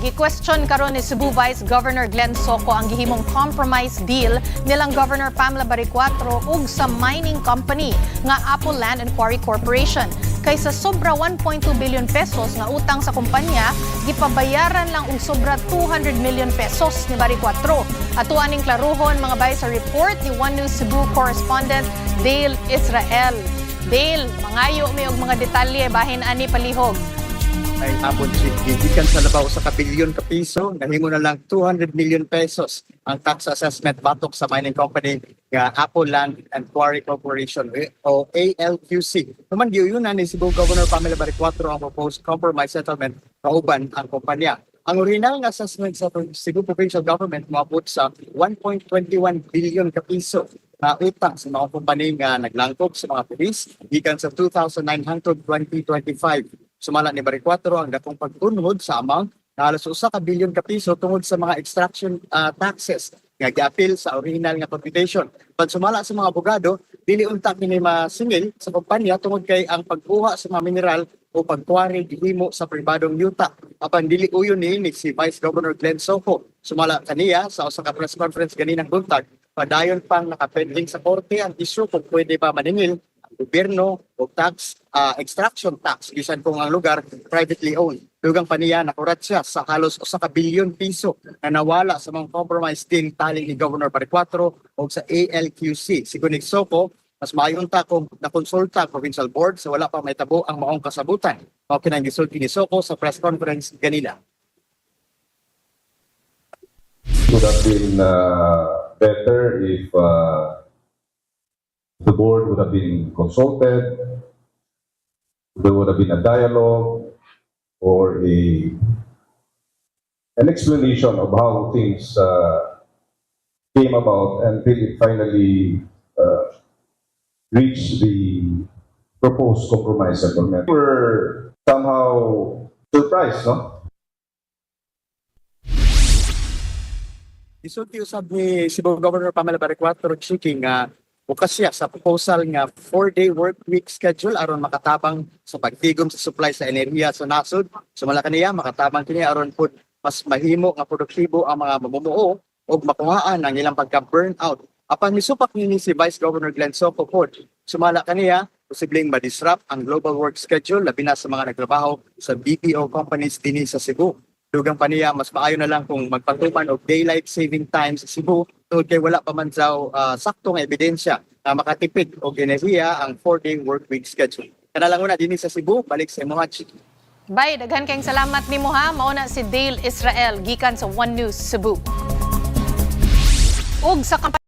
Gi-question karon ni Cebu Vice Governor Glenn Soco ang gihimong compromise deal nilang Governor Pamela Baricuatro ug sa mining company nga Apple Land and Quarry Corporation. Kaysa sobra 1.2 billion pesos nga utang sa kumpanya, gipabayaran lang og sobra 200 million pesos ni Baricuatro. Ato aning klaruhon, mga bay, sa report ni One News Cebu correspondent Dale Israel. Dale, mangayo mi og mga detalye bahin ani, palihog. Ay hapon si gikan sa labaw sa kabilyon ka piso, nahimo na lang 200 million pesos ang tax assessment batok sa mining company nga Apple Land and Quarry Corporation o ALQC. Human giuyunan ni Cebu Governor Pamela Baricuatro ang proposed compromise settlement kauban ang kumpanya. Ang original nga assessment sa Cebu Provincial Government moabot sa 1.21 billion ka piso na utang sa mga kumpanya nga naglangkob sa mga pulis gikan sa 2009 hangtod 2025. Sumala ni Baricuatro, ang dakong pagtunhod sa amount na halos 1 ka bilyon ka piso tungod sa mga extraction taxes nga giapil sa original nga computation. But sumala sa mga abogado, dili unta kini masingil sa kumpanya tungod kay ang pagkuha sa mga mineral o pagkuwari gihimo sa pribadong yuta. Apan dili uyon ni si Vice Governor Glenn Soco. Sumala kaniya sa usa ka press conference ganinang buntag, padayon pang nakapending sa korte ang issue kung pwede ba maningil ang gobyerno o tax extraction tax bisan kung ang lugar privately owned. Dugang pa niya, nakurat siya sa halos 1 ka bilyon piso na nawala sa mga compromise deal tali ni Governor Baricuatro o sa ALQC. Sigon ni Soco, mas maayo unta kung nakonsulta ang provincial board sa wala pa mahitabo ang maong kasabutan. Mao kinang gisulti ni Soco sa press conference ganina. Would have been better if the board would have been consulted, there would have been a dialogue or a an explanation of how things came about until it finally reached the proposed compromise settlement. We were somehow surprised, no? Gisulti usab ni Cebu Governor Pamela Baricuatro, Chiki, nga bukas siya sa proposal nga 4-day work week schedule aron makatabang sa pagtigom sa supply sa enerhiya sa nasod. Sumala kaniya, makatabang kini aron pud mas mahimo nga produktibo ang mga mamumuo ug makuhaan ang ilang pagka-burnout. Apan misupak nini si Vice Governor Glenn Soco pod. Sumala kaniya, posibleng ma-disrupt ang global work schedule, labi na sa mga nagtrabaho sa BPO companies dinhi sa Cebu. Dugang pa niya, mas maayo na lang kung magpatuman og daylight saving time sa Cebu tungod kay wala pa man daw sakto nga ebidensya na makatipid og enerhiya ang 4-day work week schedule. Kana lang una dinhi sa Cebu, balik sa imo, Chiki. Bay, daghan kayong salamat nimo ha. Mao na si Dale Israel gikan sa One News Cebu. Ug sa